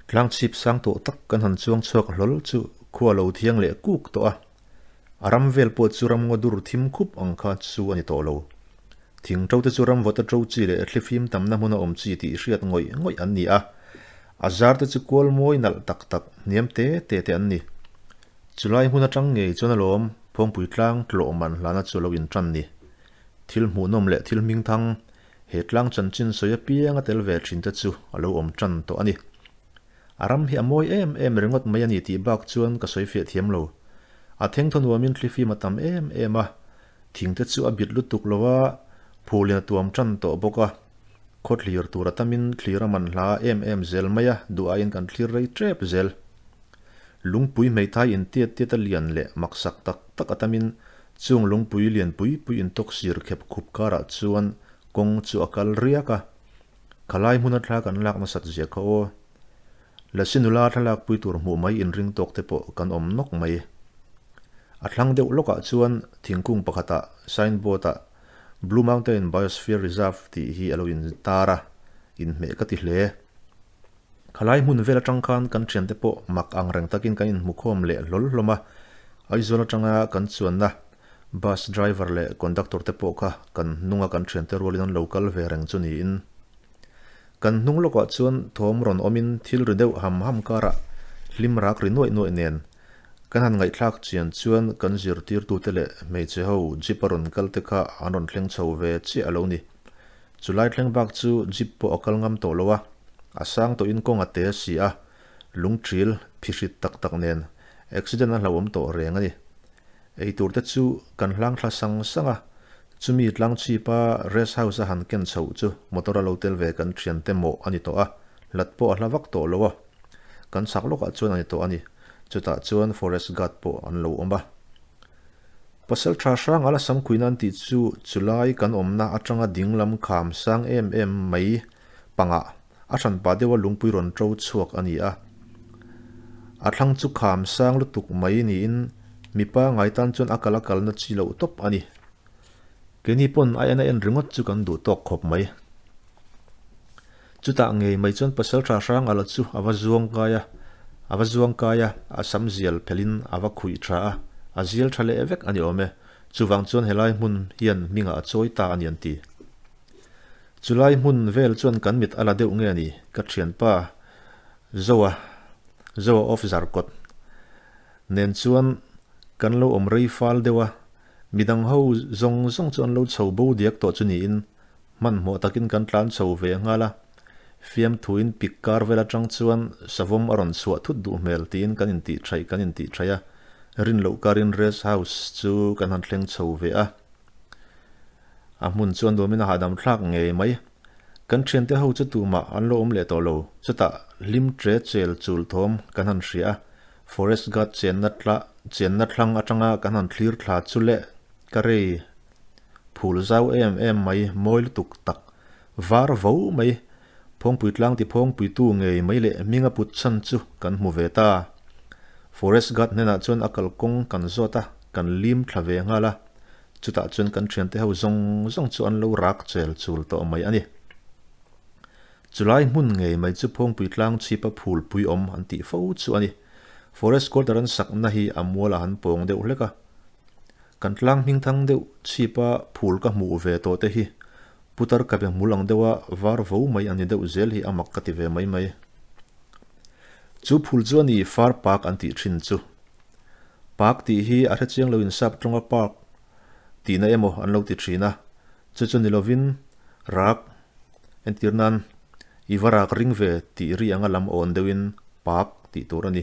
Tlang chhip sang tawh tak kan han chuang chhuak hlawl chu khua lo thiang leh kuk tawh a. A ram vel pawh chu ram ngaw dur thim khup ang kha chu a ni tawh lo. Thing ṭo te chu ram vawta ṭo chi leh thlifim tamna hmuna awm chi tih hriat ngawih ngawih an ni a. A zar te chu kual mawi nalh tak tak hniam te te te an ni. Chulai hmun atang ngei chuan alawm Phawngpui tlang tlawh man hlana chu a lo inṭan ni. Thil hmuhnawm leh thil hmingthang He tlang chanchin sawi apiang a tel ve thin te chu a lo awm tan tawh a ni. A ram hi a mawi em em ringawt mai a ni tih bak chuan ka sawi fiah thiam lo. A thengthaw nuamin thlifim a tam em em a, thing te chu a bit lutuk lo a, phulin a tuam tan tawh bawk a. Khaw thlir tur a tamin thlir a man hla em em zel mai a, duh aiin kan thlir rei tep zel. Lungpui hmeithai intiat tiat a lian leh maksak tak tak a tamin Chung lungpui lian pui pui intawk sir khep khup karah chuan kawng chu a kal riak a, khalai hmuna thla kan lak nasat zia kha aw. Lasi nula thlalak pui tur hmuh mai inring tawk te pawh kan awm nawk mai. A thlang deuh lawkah chuan thingkung pakhatah signboard ah Blue Mountain Biosphere Reserve tih hi a lo intar a, inhmeh ka ti hle. Khalai hmun vel atang khan kan thiante pawh mak ang reng takin kan inhmukhawm leh hlawl hlawm a, Aizawl atanga kan chuanna bus driver leh conductor te pawh kha kan hnunga kan thiante rualin an lo kal ve reng chu niin. Kan hnung lawkah chuan thawm rawn awmin thil ri deuh ham ham karah hlim rak ri nuaih nuaih nen kan han ngaihthlak chian chuan kan zirtirtute leh hmeichhe ho jeep a rawn kal te kha an rawn thleng chho ve chiah a lo ni. Chulai thleng bak chu jeep pawh a kal ngam tawh lo a, a sang tawhin kawng a te a si a, lungṭil phihrit tak tak nen accident a hlauhawm tawh reng a ni. Eitur te chu kan hlang thla sang sang a, chumi tlangchhipa rest house a han ken chhoh chu motor a lo tel ve kan thiante mawh a ni tawh a, hlat pawh a hla vak tawh lo a, kan chhak lawkah chuan a ni tawh a ni, chutah chuan forest guard pawh an lo awm a. Pasal tha hrang ala sam khuina an tih chu chulai kan awmna atanga dinglam kham sang em em mai pangah a hranpa deuha lungpui rawn to chhuak a ni a. A thlang chu kham sang lutuk mai niin mipa ngai tan chuan a kal a kalna chi loh tawp a ni. Keini pawn a en a en ringawt chu kan duh tawk khawp mai. Chutah ngei mai chuan pasal tha hrang ala chu a va zuang kai a, a va zuang kai a, a sam zial phelhin a va khuih tha a, a zial tha leh vek a ni awm e. Chuvang chuan helai hmun hian hmingah a chawi ta a ni an ti. Chulai hmun vel chuan kan mit a la deuh nge a ni, ka thianpa Zoa, Zoa of Zarkawt, nen chuan kan lo awm rei fal deuh a, midang ho zawng zawng chu an lo chho bo diak tawh chu niin Hmanhmawh takin kan tlan chho ve nghal a, fiamthuin pik kar vel atang chuan savawm a rawn chhuah thut duh hmel tiin kan intih thaih kan intih thaih a, rin loh karin rest house chu kan han thleng chho ve a. A hmun chuan nuamin a hahdam thlak ngei mai. Kan thiante ho chu tumah an lo awm leh tawh lo, chutah hlim tre chel chul thawm kan han hria a, forest guard chenna tla chenna thlang atanga kan han thlir thla chu leh ka rei Phul zau em em mai, mawi lutuk tak, var vo mai, Phawngpui tlang ti phawngpuitu ngei mai leh hming a put chhan chu kan hmu ve ta. Forest guard hnenah chuan a kalkawng kan zawt a, kan lim thla ve nghal a, chutah chuan kan thiante ho zawng zawng chu an lo rak chel chul tawh mai a ni. Chulai hmun ngei mai chu Phawngpui tlang chhipa phulpui awm an tih fo chu a ni. Forest quarter an sakna hi a mualah an pawng deuh hlek a. Kan tlang hming thang deuh chhipa phul ka hmuh ve tawh te hi putar ka be hmul ang deuha var vo mai a ni deuh zel hi a mak ka ti ve mai mai. Chu phul chu a ni far park an tih thin chu. Park tih hi a hrechiang lo in sap tawnga park tihna emaw an lo ti thin a, chu chu ni lovin rak entir nan i va rak ring ve tih ri anga lam awn deuhin park tih tur a ni.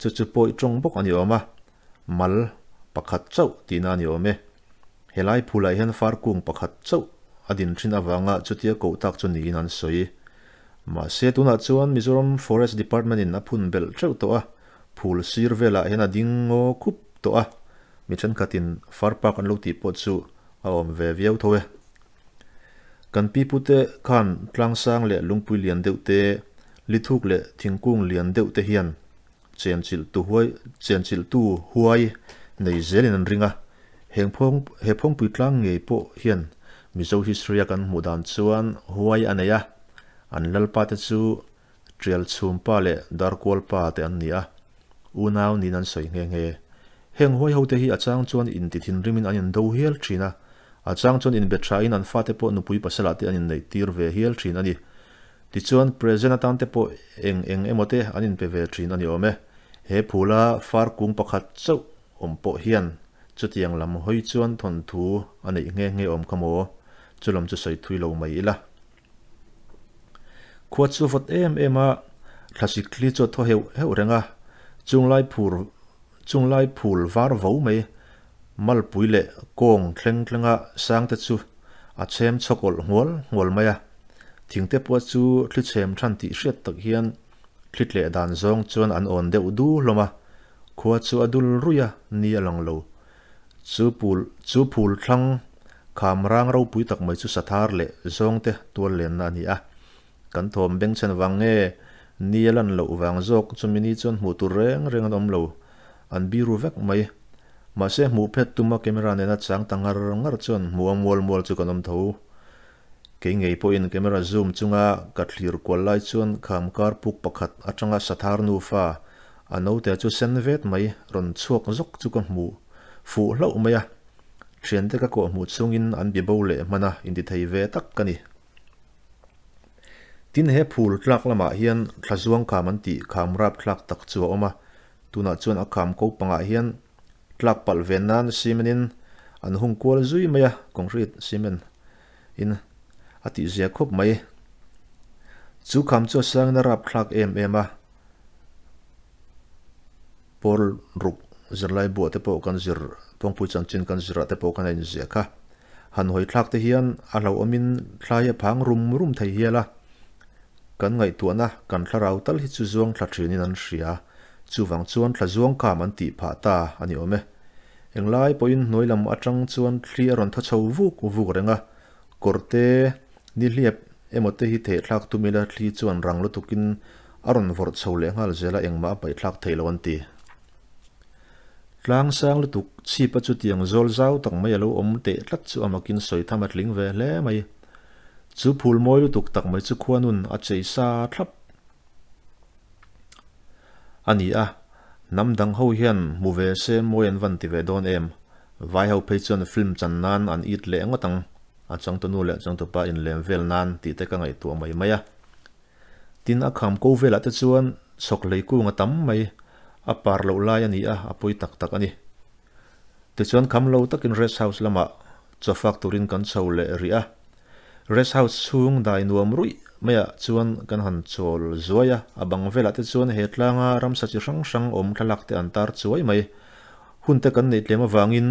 Chu chu pawi tawng bawk a ni awm a. Mal pakhat chauh tihna a ni awm e. Helai phulah hian far kung pakhat chauh a din thin avanga chutia koh tak chu niin an sawi. Mahse tunah chuan Mizoram Forest Department in a phun belh teuh tawh a, phul sir velah hian a ding ngaw khup tawh a, mi thenkhatin far park an lo tih pawh chu a awm ve viau tho e. Kan pipute khan tlangsang leh lungpui lian deuh te, lithuk leh thingkung lian deuh te hian Chenchilhtu huai Chenchilhtu huai nei zelin an ring a, heng phawng he phawngpui tlang ngei pawh hian Mizo history a kan hmuh dan chuan huai a nei a, an lalpa te chu Ṭialchhum pa leh Darkual pa te an ni a, unau niin an sawi nghe nghe. Heng huai hote hi a chang chuan inti thinrimin an indo hial ṭhin a, a chang chuan inbe ṭhain an fate pawh nupui pasalah te an inneih tir ve hial ṭhin a ni. Tichuan, present atan te pawh eng eng emaw te an inpe ve ṭhin a ni awm e. He phula far kung pakhat chauh awm pawh hian chutiang lam hawi chuan thawnthu a neih nghe nghe awm kha maw? Chu lam chu sawi thui lo mai ila. Khua chu vawt em em a, thlasik thli chu a thaw heuh heuh reng a, chunglai phur chunglai phul var vo mai, malpui leh kawng thleng thlenga sang te chu a chhem chhawk awlh nghual nghual mai a. Thingte pawh chu thli chhem than tih hriat tak hian thli tleh dan zawng chuan an awn deuh du hlawm a, khua chu a dul ruih a, ni a lang lo. Chu phul chu phul thlang kham rang ropui tak mai chu sathar leh zawngte tual lenna a ni a. Kan thawm bengchhen vang nge ni a lan loh vang zawk chumi ni chuan hmuh tur reng reng an awm lo, an biru vek mai. Mahse hmuh phet tuma camera nena chang ta ngar ngar chuan hmuh a mual mual chu kan awm tho. Kei ngei pawhin camera zoom chunga ka thlir kual lai chuan kham kar puk pakhat atanga sathar nufa a note chu sen vet mai rawn chhuak zawk chu ka hmu fuh hlauh mai a. Thiante ka kawh hmuh chungin an bi bo leh hman a intithei ve tak ka ni. Tin he phul tlak lamah hian thlazuang kham an tih kham rap thlak tak chu a awm a, tunah chuan a kham ko pangah hian Tlak palh ve nan cement in an hung kual zui mai a, concrete cement in a tih zia khawp mai. Chu kham chu a sangin a rap thlak em em a, pawl ruk zirlai buah te pawh kan zir, Pawngpui chanchin kan zirah te pawh khan a inziah kha. Han hawi thlak te hian a hlauhawmin thlai a phang rum rum thei hial a, Kan ngaihtuahna kan thlarau tal hi chu zuang thla thinin an hria. Chuvang chuan thla zuang kham an tih phah ta a ni awm e. Englai pawhin hnuai lam atang chuan thli a rawn thaw chho vuk vuk reng a, kawrte nihliap emaw te hi thehthlak tum ila thli chuan rang lutukin a rawn vawrh chho leh nghal zel a engmah a paihthlak thei lo an ti. Tlang sang lutuk chhipa chutiang zawl zau tak mai a lo awm teh tlat chu a makin sawi tham a tling ve hle mai. Chu phul mawi lutuk tak mai chu khuanun a chei sa thlap a ni a, hnam dang ho hian hmu ve se mawi an van ti ve dawn em? Vai ho phei chuan film chan nan an it leh ngawt ang, a changtunu leh changtupa inlem vel nan tih te ka ngaihtuah mai mai a. Tin, a kham ko velah te chuan chhawk hlei kung a tam mai, a par loh lai a ni a, a pawi tak tak a ni. Tichuan kham lo takin rest house lamah chaw fak turin kan chho leh rih a. Rest house chhung dai nuam ruih maiah chuan kan han chawl zuai a, a bang velah te chuan he tlanga ramsa chi hrang hrang awm thlalak te an tar chuai mai. Hun te kan neih tlem avangin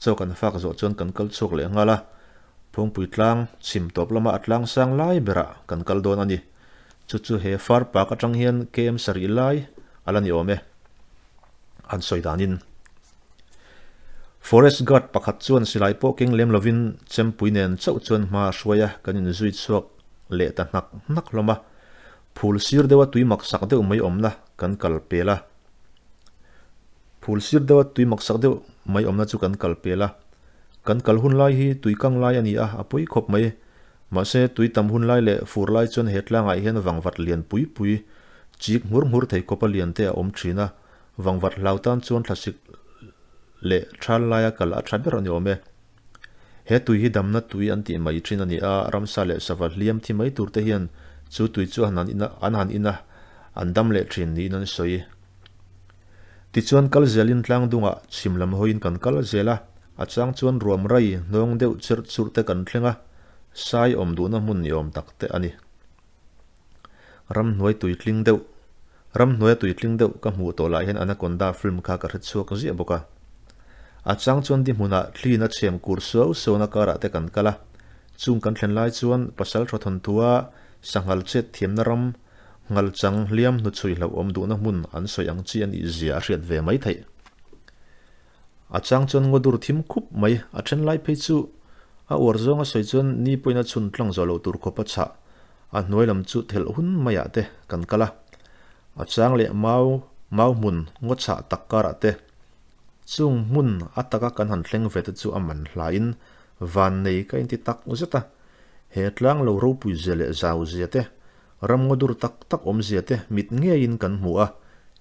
chaw kan fak zawh chuan kan kal chhuak leh nghal a. Phawngpui tlang chhim tawp lama a tlang sang lai berah kan kal dawn a ni. Chu chu he far park atang hian KM sarih lai a la ni awm e. An sawi danin Forest guard pakhat chuan silai pawh keng lem lovin chempui nen chauh chuan hma a hruai a, kan inzui chhuak leh ta hnak hnak hlawm a. Phul sir deuha tui mak sak deuh mai awmna kan kal pel a. Phul sir deuha tui mak sak deuh mai awmna chu kan kal pel a. Kan kal hun lai hi tui kang lai a ni a, a pawi khawp mai. Mahse, tui tam hun lai leh fur lai chuan he tlangah hian vangvat lian pui pui, chik nghur nghur thei kawpa lian te a awm thin a, vangvat hlau tan chuan thlasik leh thal laia kal a tha ber a ni awm e. He tui hi damna tui an tih mai thin a ni a, ramsa leh sava hliam thi mai tur te hian chu tui chu an han in a, an dam leh thin niin an sawi. Tichuan kal zelin tlang dungah chhim lam hawiin kan kal zel a, a chang chuan ruam rai hnawng deuh cherh churh te kan thleng a, sai awm duhna hmun ni awm tak te a ni. Ramhnuai tuitling deuh Ramhnuaia tuitling deuh ka hmuh tawh lah hian Anaconda film kha ka hre chhuak ziah bawk a. A chang chuan di hmunah thliin a chhem kur suau suauna karah te kan kal a, chung kan thlen lai chuan pasal thaw thawnthua sanghal chet thiamna ram Nghalchang hliam hnuchhui hlauhawm duhna hmun an sawi ang chi a nih zia a hriat ve mai theih. A chang chuan ngaw dur thim khup mai, a then lai phei chu a uar zawng a sawi chuan ni pawhin a chhun tlang zawh loh tur khawp a chhah, a hnuai lam chu thelh hun maiah te kan kal a. A chang leh mau mau hmun ngaw chhah tak karah te chung hmun a taka kan han thleng ve te chu a man hlain van nei ka inti tak zet a, he tlang lo ropui zia leh zau zia te. Ram ngaw dur tak tak awmzia te mit ngeiin kan hmu a,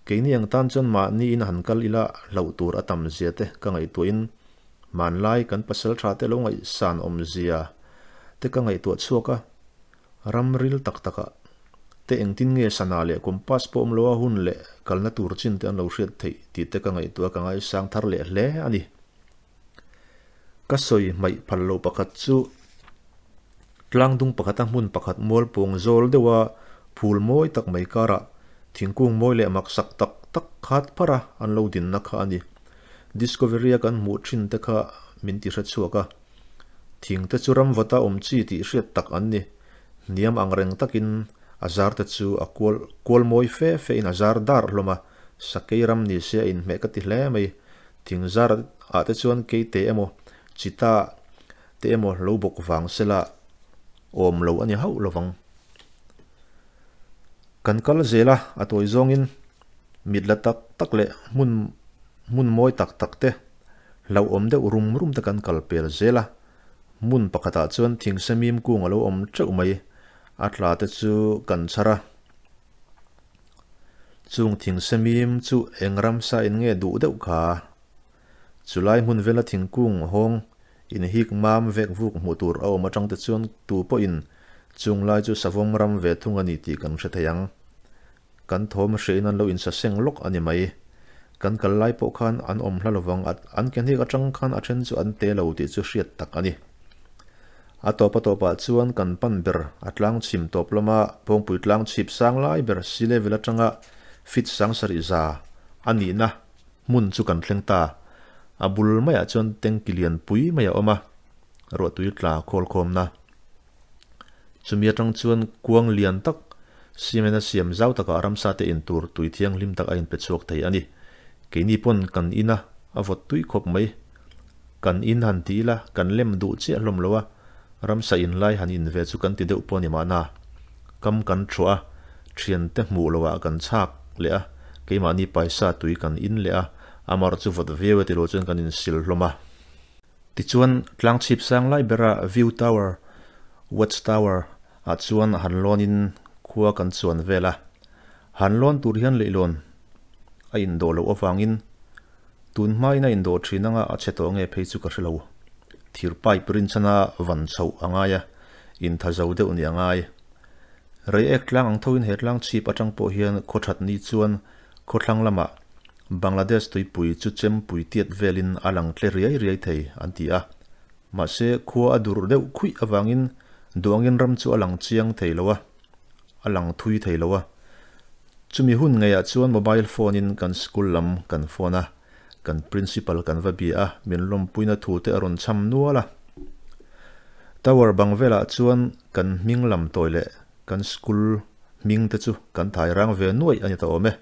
keini ang tan chuan mahniin han kal ila hlauh tur a tam zia te ka ngaihtuahin hmanlai kan pasal tha te lo ngaihsan awmzia te ka ngaihtuah chhuak a, ram ril tak takah te engtin nge sana leh compass pawh awm loa hun leh kalna tur chin te an lo hriat theih tih te ka ngaihtuah ka ngaisang thar leh hle a ni. Ka sawi hmaih phal loh pakhat chu tlangdung pakhata hmun pakhat mual pawng zawl deuha phul mawi tak mai karah thingkung mawi leh maksak tak tak khat phar a an lo dinna kha a ni. Discovery-a kan hmuh thin te kha min ti hre chhuak a. Thing te chu ram vata awm chi tih hriat tak an ni. Hniam ang reng takin a zar te chu a kual kual mawi fe fe in a zar dar hlawm a, sakei ram ni se a inhmeh ka ti hle mai. Thing zar ah te chuan keite emaw chita te emaw lo bawk vang sela awm lo a ni hauh lovang. Kan kal zel a, a tawi zawngin mit la tak tak leh hmun hmun mawi tak tak te hlauhawm deuh rum rum te kan kal pel zel a. Hmun pakhatah chuan thingse mim kung a lo awm teuh mai, a tla te chu kan chhar a. Chung thingse mim chu eng ramsa in nge duh deuh kha? Chulai hmun vela thingkung hawng inhik mam vek vuk hmuh tur a awm atang te chuan tu pawhin chung lai chu savawm ram ve thung a ni tih kan hre thei ang. Kan thawm hriain an lo insaseng lawk a ni mai. Kan kal lai pawh khan an awm hla lovang a, an ke hnik atang khan a then chu an te lo tih chu hriat tak a ni. A tawp a tawpah chuan kan pan ber a tlang chhim tawp lama Phawngpui tlang chhip sang lai ber sea level atanga feet sangsarih za a nihna hmun chu kan thleng ta. A bul maiah chuan tanki lian pui mai a awm a, ruahtui tla khawlkhawmna. Chumi atang chuan kuang lian tak cement a siam zau takah ramsa te in tur tui thianghlim tak a inpe chhuak thei a ni. Keini pawn kan in a, a vawt tui khawp mai. Kan in han ti ila, kan lem duh chiah hlawm lo a, ramsa in lai han in ve chu kan ti deuh pawh a ni mahna. Kam kan thuah a, thiante hmuh loh ah kan chhak leh a, keimahni paisa tui kan in leh a, amar chu vawt viau e ti lo chuan kan insil hlawm a. Tichuan, tlang chhip sang lai bera View Tower, Watch Tower, ah chuan han lawn in khua kan chuan vel a. Han lawn tur hian leihlawn a indawh loh avangin Tun hmain a indawh thin anga a chhe tawh nge phei chu ka hre lo. Thir pipe rinchhana van chhoh a ngai a, intha zo deuh nih a ngai. Reiek tlang ang thoin he tlang chhip atang pawh hian khaw that ni chuan khawthlang lamah Bangladesh tuipui chu chempui tiat velin a lang tle riai riai thei an ti a. Mahse khua a dur deuh khuih avangin duangin ram chu a lang chiang thei lo a, a lang thui thei lo a. Chumi hun ngeiah chuan mobile phone in kan school lam kan phone a, kan principal kan va bia a, min lawmpuina thu te a rawn cham nual a. Tower bang velah chuan kan hming lam tawi leh kan school hming te chu kan thai rang ve nuaih a ni ta awm e.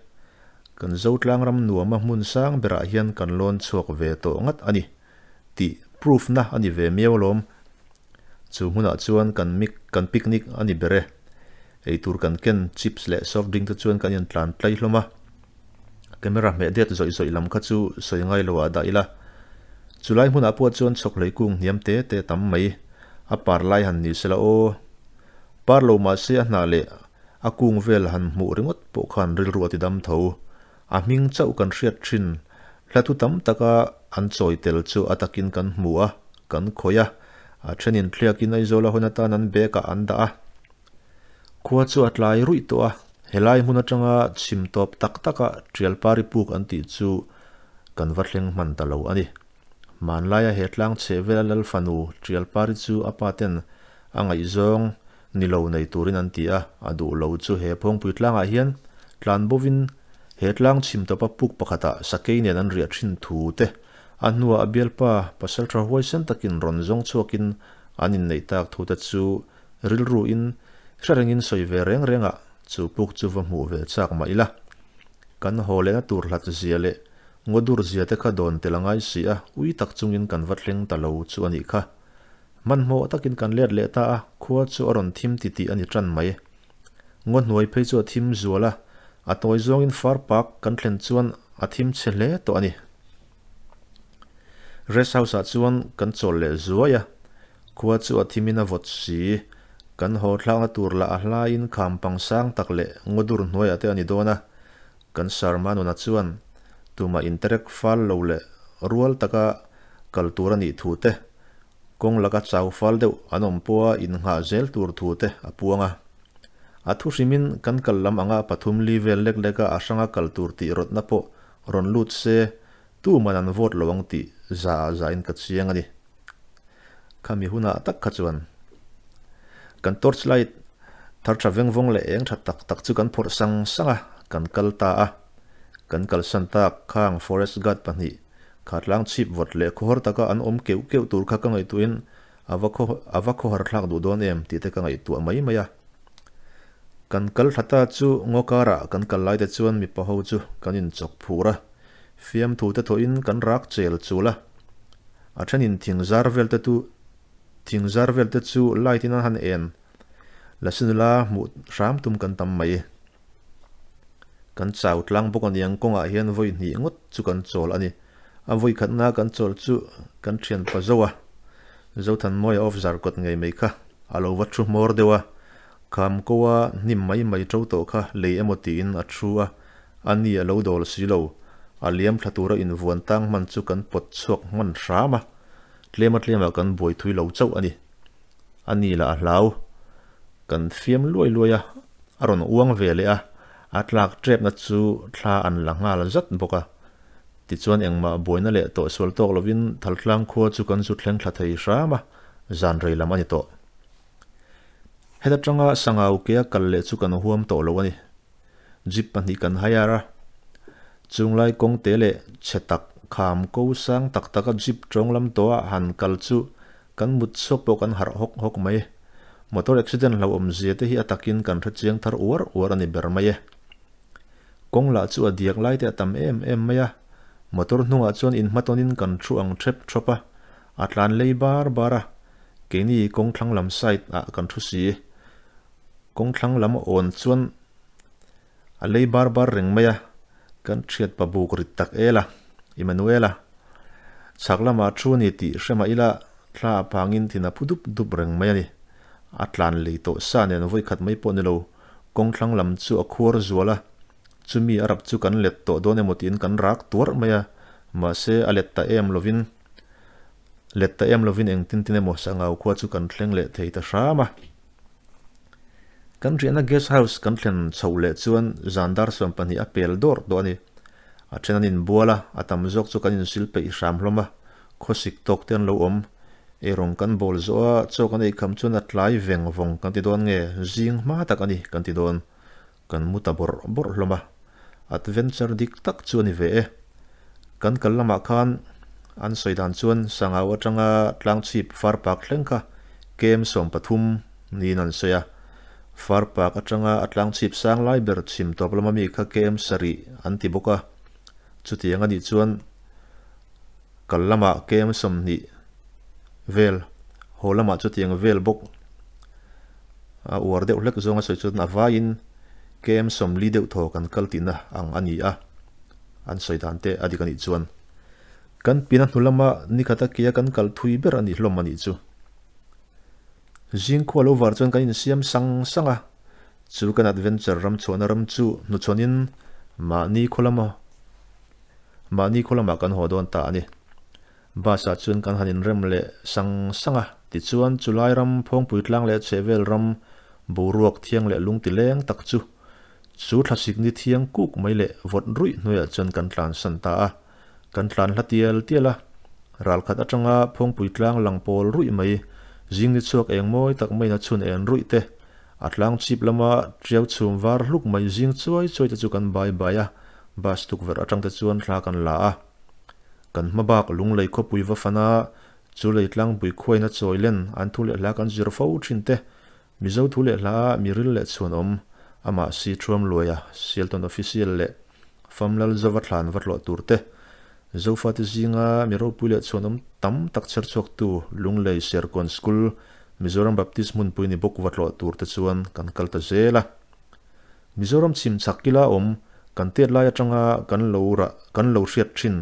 Kan Zotlang ram nuama hmun sang berah hian kan lawn chhuak ve tawh ngat a ni tih proof na a ni ve miau alawm. Chu hmunah chuan kan mik kan picnic a ni ber e. Eitur kan ken chips leh soft drink te chuan kan intlan tlai hlawm a. Camera hmeh det zawih zawih lam kha chu sawi ngai lo ah dah ila. Chulai hmunah pawh chuan chhawkhlei kung hniam te te tam mai. A par lai han ni sela aw. Par lo mahse a hnah leh a kung vel han hmuh ringawt pawh khan rilru a ti dam tho. A hming chauh kan hriat thin. Hla thu tam taka an chawi tel chu a takin kan hmu a, kan khawih a. A thenin thliakin Aizawl a hawn atan an bag ah an dah a. Khua chu a tlai ruih tawh a, helai hmun atanga chhim tawp tak taka Tialpari puk an tih chu kan va thleng hman ta lo a ni. Hmanlaia he tlang chheh vela Lal fanu Tialpari chu a pa ten a ngaihzawng ni lo nei turin an ti a, a duh lo chu he Phawngpui tlangah hian tlan bovin he tlang chhim tawpa puk pakhatah sakei nen an riah thin thu te a hnuah a bialpa pasaltha huaisen takin rawn zawng chhuakin an inneih tak thu te chu Rilru in hre rengin sawi ve reng reng ah chu puk chu va hmuh ve chak mah ila. Kan haw lehna tur hlat zia leh ngaw dur zia te kha dawn tel a ngai si a, ui tak chungin kan va thleng ta lo chu a nih kha. Hmanhmawh takin kan let leh ta a, khua chu a rawn thim ti tih a ni tan mai. Ngaw hnuai phei chu a thim zual a, a tawi zawngin far park kan thlen chuan a thim chhe hle tawh a ni. Rest house ah chuan kan chawl leh zuai a, Khua chu a thimin a vawt si. Kan haw thlakna tur lah a hlaiin kham pang sang tak leh ngaw dur hnuaiah te a ni dawn a. Kan Sarmanuna chuan tumah interek fal lo leh rual taka kal tur a nih thu te, kawng laka chau fal deuh an awm pawha innghah zel tur thu te a puang a. A thu hrimin kan kal lam anga pathum li vel lek leka a hranga kal tur tih rawtna pawh rawn lut se tuman an vote lo ang tih za ah zain ka chiang a ni. Khami hunah tak kha chuan kan torch light thar tha veng vawng leh eng tha tak tak chu kan phawrh sang sang a, kan kal ta a. Kan kalsan tak khang forest guard pahnih kha tlang chhip vawt leh khawhar taka an awm keuh keuh tur kha ka ngaihtuahin a va khaw a va khawhar thlak duh dawn em tih te ka ngaihtuah mai mai a. Kan kal thla ta chu ngaw karah kan kal lai te chuan mipa ho chu kan inchawk phur a, fiamthu te thawhin kan rak chel chul a. A thenin thing zar vel te tu thing zar vel te chu light in an han en la si nula hmuh hram tum kan tam mai. Kan chau tlang bawk aniang kawngah hian vawi hnih ngawt chu kan chawl a ni. A vawi khatna kan chawl chu kan thian pa zo a, Zothanmawia of Zarkawt ngei mai kha a lo va thu hmawr deuh a, kham ko a hnim mai mai to tawh kha lei emaw tiin a thu a, A ni a lo dawl si lo. A liam thla tura invuan tang hman chu kan pawt chhuak hman hram a, tlema tlemah kan buai thui lo chauh a ni. A ni lah a hlau. Kan fiam luai luai a, a rawn uang ve leh a, a tlak tepna chu thla an la nghal zat bawk a. Tichuan engmah buaina leh tawhsual tawk lovin Thaltlang khua chu kan zu thleng thla thei hram a, zan rei lam a ni tawh. Heta tanga Sangau kea kal leh chu kan huam tawh lo a ni. Jeep pahnih kan hire a, chunglai kawng te leh chhe tak kham ko sang tak taka jeep tawng lam tawha han kal chu kan mut chhuak pawh kan harh hawk hawk mai. Motor accident hlauhawm zia te hi a takin kan hre chiang thar uar uar a ni ber mai e. Kawng lah chu a diak lai te a tam em em mai a, motor hnungah chuan inhmatawnin kan thu ang thep thawp a, a tlan lei bar bar a, keini kawng thlang lam side ah kan thu si. Kawng thlang lam awn chuan a lei bar bar reng mai a, kan thiat pa buk rit tak el a, Emmanuel-a. Chhak lamah thu a ni tih hre mah ila thla a phangin thin a phu dup dup reng mai a ni. A tlan lei tawh sa nen vawi khat mai pawh ni lo, kawng thlang lam chu a khuar zual a, chumi a rap chu kan let tawh dawn emaw tiin kan rak tuarh mai a, mahse a let ta em lovin let ta em lovin engtin tin emaw sangau khua chu kan thleng leh thei ta hram a. Kan riahna guest house kan thlen chhoh leh chuan zan dar 12 a pel dawrh tawh a ni. A then an inbual a, a tam zawk chu kan insil peih hram hlawm a, khawsik tawk te an lo awm. Eirawng kan bawl zawh a, chaw kan eikham chuan a tlai veng vawng kan ti dawn nge, zing hma tak a ni kan ti dawn. Kan mu ta bawrh bawrh hlawm a, adventure dik tak chu a ni ve e. Kan kal lamah khan an sawi dan chuan Sangau atanga tlangchhip Farpak thleng kha kem 13 niin an sawi a. Farpak atanga a tlangchhip sang lai ber chhim tawp lama mi kha kem 7 an ti bawk a. Chutiang a nih chuan kal lamah kem 20 vel, haw lamah chutiang vel bawk. A uar deuh hlek zawnga sawi chuan a vaiin KM 40 deuh thaw kan kal tihna ang a ni a, an sawi dan te a dik a nih chuan. Kan pina hnu lama nikhata kea kan kal thui ber a nih hlawm a nih chu. Zingkhua lo var chuan kan insiam sang sang a, chu kan adventure ram chhuahna ram chu hnuchhawnin mahni khaw lama mahni khaw lamah kan haw dawn ta a ni. Bus ah chuan kan han inrem leh sang sang a, tichuan chulai ram Phawngpui tlang leh chhehvel ram boruak thiang leh lungti leng tak chu chu thlasik ni thiang kuk mai leh vawt ruih hnuaiah chuan kan tlan san ta a, kan tlan hla tial tial a, ralkhat atanga Phawngpui tlang lang pawl ruih mai zing ni chhuak eng mawi tak maiin a chhun en ruih te, a tlang chhip lama tiau chhum var hluk mai zing chuai chuai te chu kan bai bai a, bus tukverh atang te chuan thla kan la a. Kan hma bak Lunglei khawpui va fana chu lei tlangpui khuaina chawi len an thu leh hla kan zir fo thin te, Mizo thu leh hla a miril leh chhuanawm, amah si Thuam Luaia, Sialtawn Official leh Famlal Zova thlan va tlawh tur te, Zofate zinga mi ropui leh chhuanawm tam tak chher chhuaktu Lunglei Serkawn School, Mizoram Baptist hmunpui ni bawk va tlawh tur te chuan kan kal ta zel a. Mizoram chhim chhak kila awm kan tet lai atanga kan lo rah kan lo hriat thin.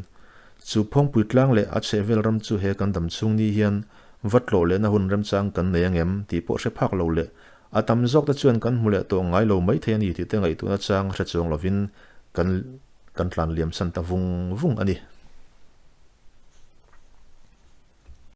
Chu Phawngpui tlang leh a chhehvel ram chu he kan dam chhung ni hian va tlawh lehna hun remchang kan nei angem tih pawh hre phak lo leh. A tam zawk te chuan kan hmu leh tawh ngai lo maithei a ni tih te ngaihtuahna chang hre chuang lovin kan kan tlan liam san ta vung vung a ni.